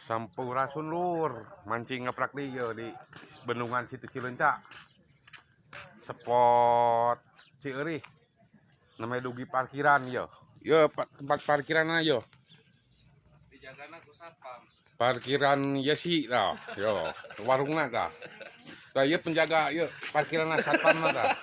Sampurasun lur, mancing ngeprak di ieu di bendungan Situ Cileunca. Spot Cieurih. Namanya dugi parkiran yo. Yo tempat parkiran yo. Dijagana ku satpam. Parkiran Yesi tah. Yo, warungna tah. Tah ieu penjaga ieu parkiran satpam tah.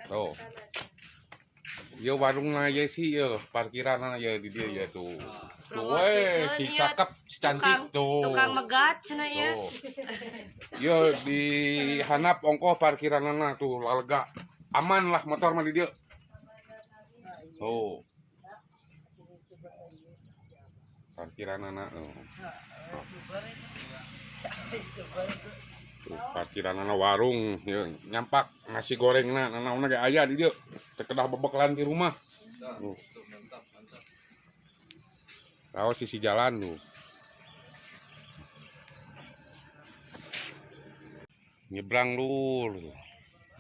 Tuh. Ieu warungna Yesi ieu, parkiranna ieu di dieu ya tuh. Tuh we, si cakep, si cantik tuh. Tukang megat cenah ieu. Tuh. Ieu di handap ongkoh parkiranana tuh lega. Aman lah motor mah di dieu. Tuh. Parkiranana tuh. Tuh, parkiranana warung ieu nyampak nasi gorengna nanaonna ge aya di dieu. Cekedah bebekalan di rumah. Tuh. Tuh, mantap, mantap. Raos sisi jalan tuh. Nyebrang lur,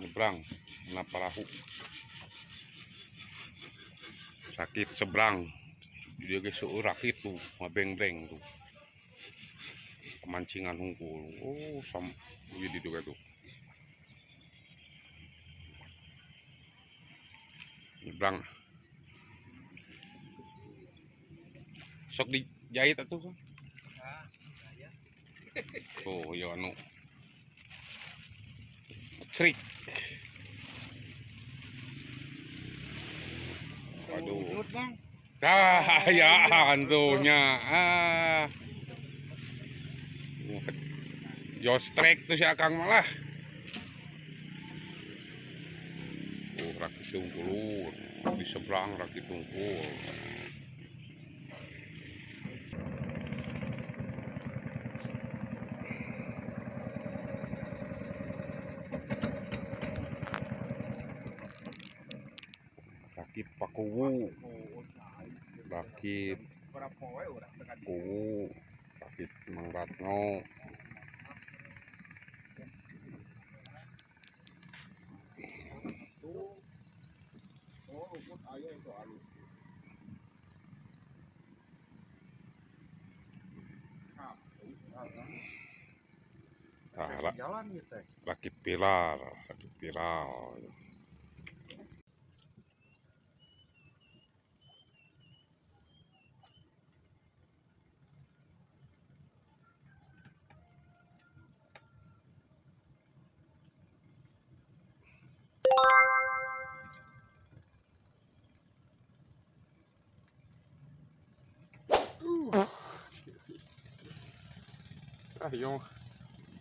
nyebrang, kena perahu. Rakit seberang, dia ge seueur rakit tuh, mabeng-breng tuh. Pemancingan hungkul. Oh, sam ieu di ditu tuh. Nyebrang. Sok dijahit atuh kan. Tuh, ieu anu. Crik. Aduh. Ah, ya hantunya. Ah. Jostrek tuh si Akang malah. Oh, rakit tungkul. Di seberang rakit tungkul. Rakit Pakuwu, rakit Kuwu, rakit Mang Ratno. Nah, rakit pilar, rakit viral. Ah, yo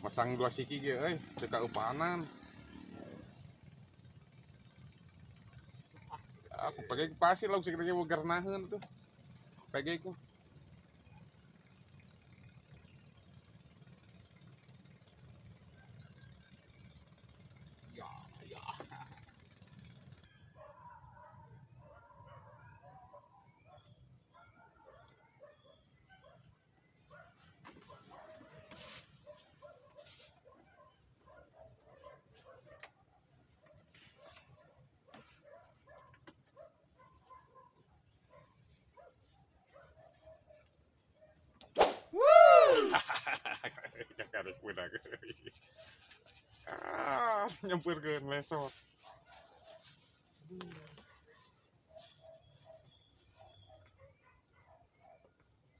masang dua siki ge euy, teu kaupanan. Aku pege pasti lauk siki ge gernaheun tuh. Pege ku. Ya, ya. Karek budak. Ah, nyampeurkeun lesot.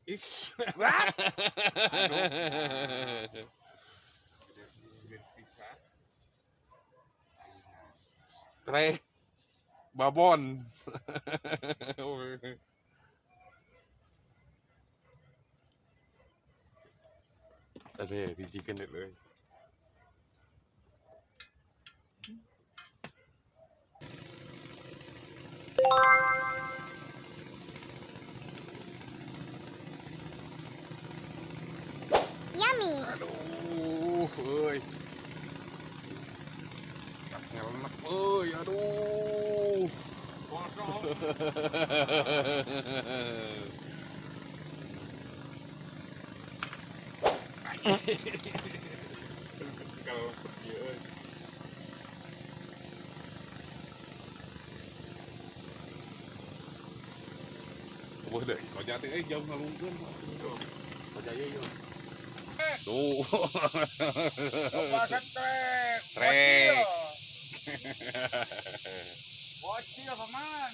Is. Aduh. Strike babon. Aduh, dijikan deh euy. Yummy. Aduh, euy. Ngelenep euy, aduh. Kalau ieu euy. Wah, Deh, koja teh jauh ngalungkeun. Koja ieu yeuh. Tuh. Trek. Trek. Bocil paman.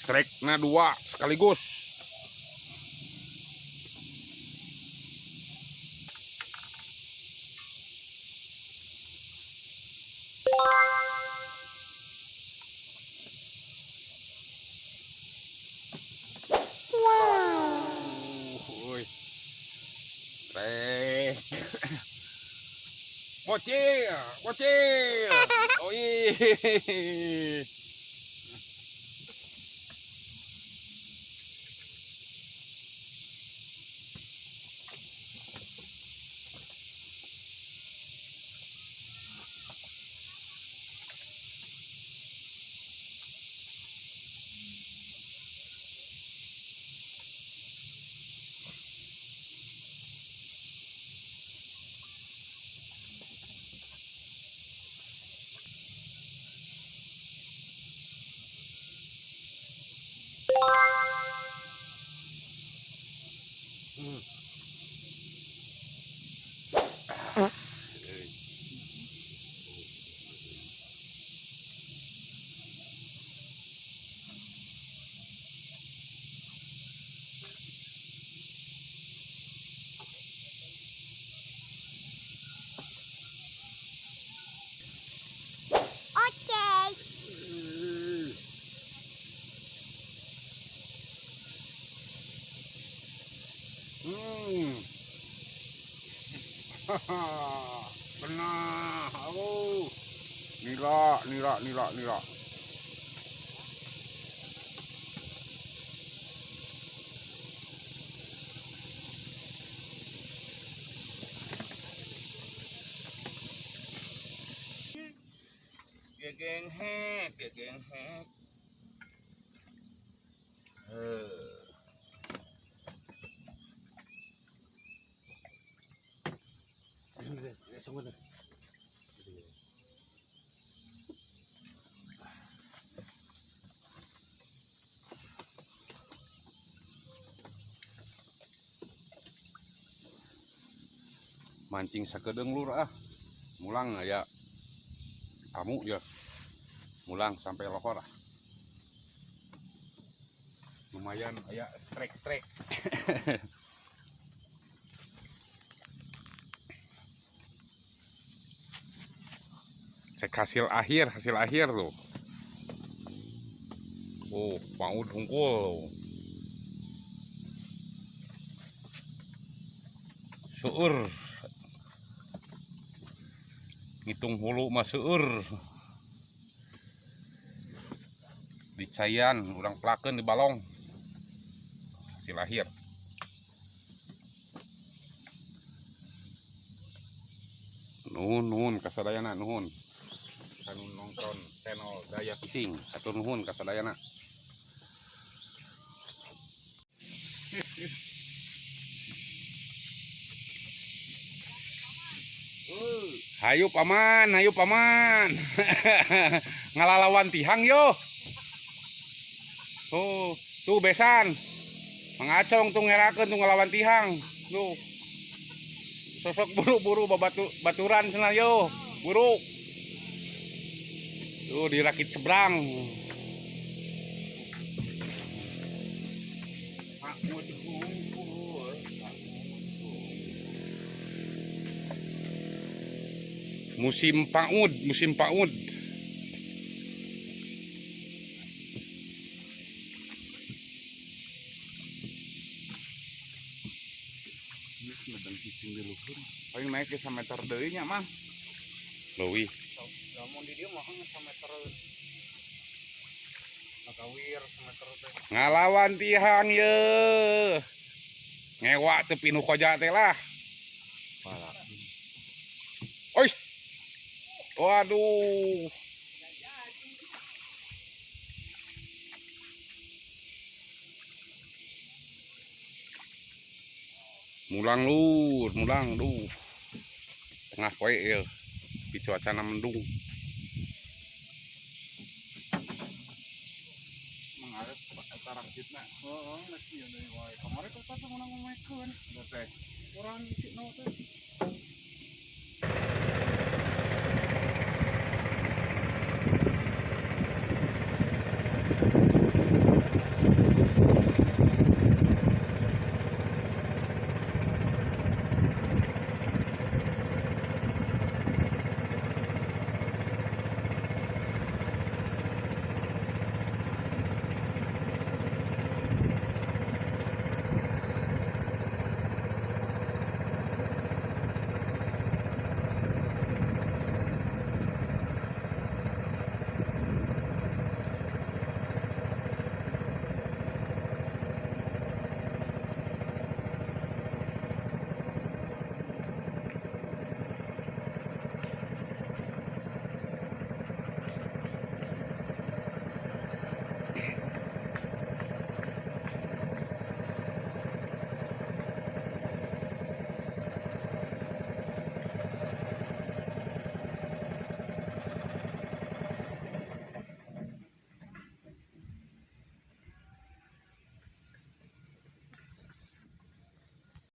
Strike-na 2 sekaligus. Wow. Trek. Bocil, bocil. Oh iya. Oke. Kena. Oh. Nila, nila, nila, nila. Dia geng hek, dia geng hek. Mancing sakedeung lur ah. Mulang aya tamu ya. Mulang sampai lohor ah. Lumayan aya strike-strike. Cek hasil akhir tuh. Oh, paud hungkul. Seueur. Ngitung hulu mah seueur. Dicayan urang pelakeun di balong. Hasil akhir. Nuhun nuhun kasadayana nuhun. Kanu nonton channel Daya Fishing. Hatur nuhun kasadayana. Hayu paman, hayu paman. Ngalalawan tihang yo. Tuh, tuh besan. Mangacong tuh ngerakeun tuh ngalawan tihang. Tuh. Sosok buru-buru babatu baturan cenah yo. Buru. Tuh dirakit seberang. Musim paud, musim paud. Paling naik ke sameter deui nya mah. Leuwih. Lamun di dieu mah sameter. Ngakawir sameter teh. Ngalawan tihang ye. Ngewa teu pinuh koja teh lah. Ois. Waduh. Mulang lur, mulang duh. Tengah poe ieu. Di cuacana mendung. Ngaret eta rangkitna. Heeh, geus ieu deui wae. Kamari teh teh menang ngomekeun. Eta teh. Kurang isina teh.